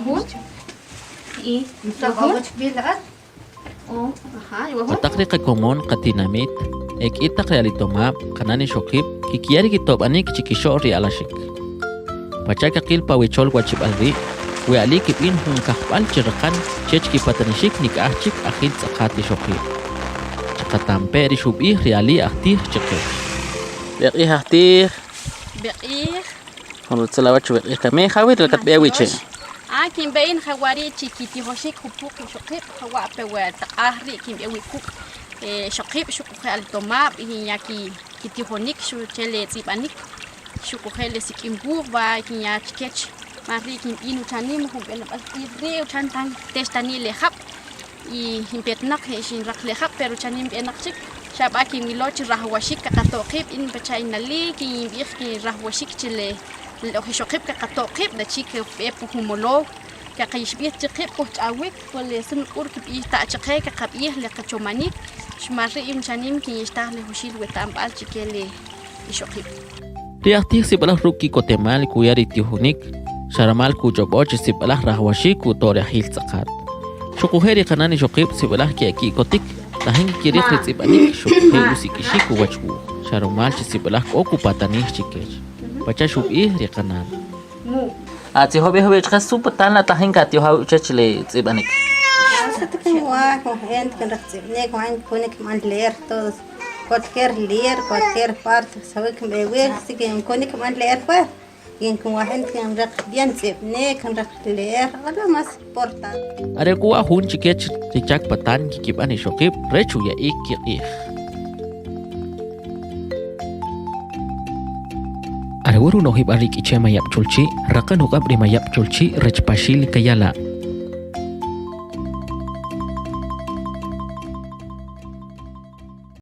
Wajun y wajun Pa taq ri qakomon qatinamit, e k'i taq ri alitomab', qanan ixoqib' kkiya ri kitob'anik chikixo'l ri alaxik. Pacha' kaqil pa we chol wachib'al ri', we ali kib'in jun kajb'al chi raqan chech kipatanixik nik'aj chik ajil tz'aqat ixoqib'. Chqatampe' ri xub'ij ri ali ajtij chqech. B'eq'ij ajtij. B'eq'ij. Jun rutzil awach we q'ij kamik, jawi' ri katb'e wi che? Ah, kinb'e in jawa' ri' chi kitijoxik jupuq ixoqib', jawa' pe we taq'aj ri' kinb'e wi kuk' ixoqib' xuquje' alitomab' kinya kitijonik che le tz'ib'anik xuquje' le sik'im wuj va kinya chikech mal ri' kinb'in uchanim jun b'enab'al q'ij ri' uchan tan tex tani' le jab' y in petnaq xinraq le jab' pero chanim b'enaq chik xa b'a kinwilo chi rajwaxik kaqato' qib' in pacha' in ali kinb'ij ki rajwaxik chi le oj ixoqib' kaqato' qib' dachi kojb'e pu jun moloj kaqixb'ij chi qib' kojch'awik po le sum k'ur kb'ix ta' chaqe kaqab'ij le qachomanik xmal ri' in chanim kinyixtaj le juxil weta'mb'al chike le ixoqib'. Ri ajtij sib'alaj ruk' ki'kotemal kuya ri tijonik, xa rumal kuch'ob'o chi sib'alaj rajwaxik kuto' ri ajil tz'aqat. Xuquje' ri qanan ixoqib' sib'alaj keki'kotik tajin kkiriq ri tz'ib'anik xuquje' usik'ixik uwach wuj, xa rumal chi sib'alaj k'o kupatanij chi kech. Pacha' xub'ij ri qanan. Atzijob'ej jub'i' chqe su patan la tajin katijoj awib' chech le tz'ib'anik. Cualquier leer, cualquier parte, sabe que me voy, así que con que man leer pues. Y con la gente que bien leer, lo más importante. Are k'u wa' jun chikech ri chak patan kkib'an ixoqib' rech uya'ik kiq'ij. Are wa' ri unojib'al ri K'iche' Mayab' Cholchi', raqan uq'ab' ri Mayab' Cholchi' rech Paxil Kayala'.